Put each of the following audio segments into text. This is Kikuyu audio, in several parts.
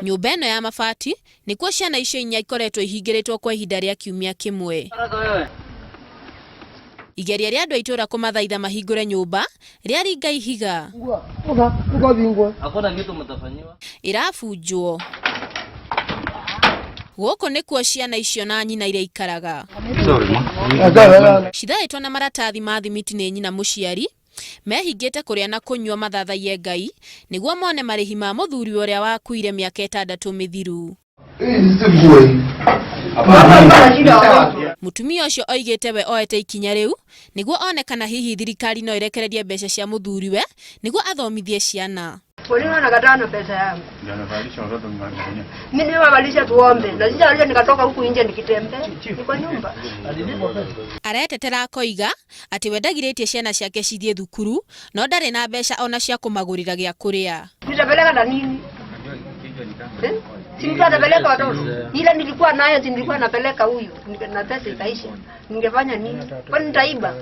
Nyũmba ĩno ya mabati nĩkuo ciana icio inya ikoretwo ihingĩrĩtwo kwa ihinda rĩa kiumia kĩmwe. Igeria rĩa andũ a itũũra kũmathaitha mahingũre nyũmba rĩaringa ihiga. Ĩrabunjwo. Gũkũ nĩkuo ciana icio na nyina iria ikaraga. Cithaĩtwo na maratathi ma thimiti nĩ nyina mũciari, mehingĩte kũrĩa na kũnyua mathathaiye Ngai nĩguo mone marĩhi ma mũthuriwe ũrĩa wakuire mĩaka ĩtandatũ mĩthiru. Mũtumia ũcio oigĩte we oete ikinya rĩu nĩguo one kana hihi thirikari no ĩrekererie mbeca cia mũthuriwe nĩguo athomithie ciana. Kwa nini wanakataa na pesa yangu? Mimi niwavalisha tuombe. Na sija nikatoka huku nje nikitembea. Niko nyumba. Aretetera akoiga atĩ we ndagirĩtie ciana ciake cithiĩ thukuru no ndarĩ na mbeca ona cia kũmagũrĩra gĩa kũrĩa. Nitapeleka na nini? Eh? Si mtu atapeleka watoto. Ile nilikuwa nayo si nilikuwa napeleka huyu. Na pesa ikaisha. Ningefanya nini? Kwani nitaiba?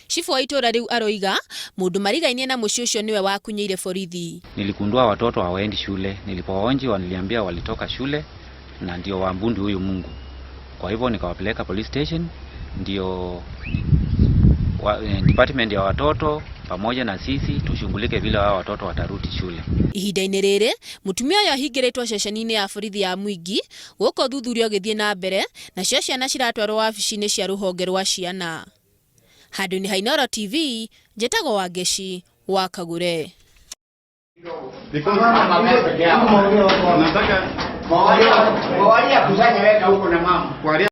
Cibũ wa itũra rĩu aroiga mũndũ marigainie na mũciĩ ũcio nĩwe wakunyĩire borithi. Niligundua watoto hawaendi shule. Nilipowaonji waliniambia walitoka shule na ndio waabudu huyu Mungu. Kwa hivyo nikawapeleka police station, ndio department ya watoto pamoja na sisi tushughulike vile hao watoto watarudi shule. Ihinda-inĩ rĩrĩ mũtumia ũyũ ahingĩrĩtwo ceceni-inĩ ya borithi ya Mwingi gũkũ ũthuthuria ũgĩthiĩ na mbere nacio ciana ciratwarwo wabici-inĩ cia rũhonge rwa ciana. Handũ-inĩ ha Inooro TV, njĩtagwo Wangeci wa Kagure. Nataka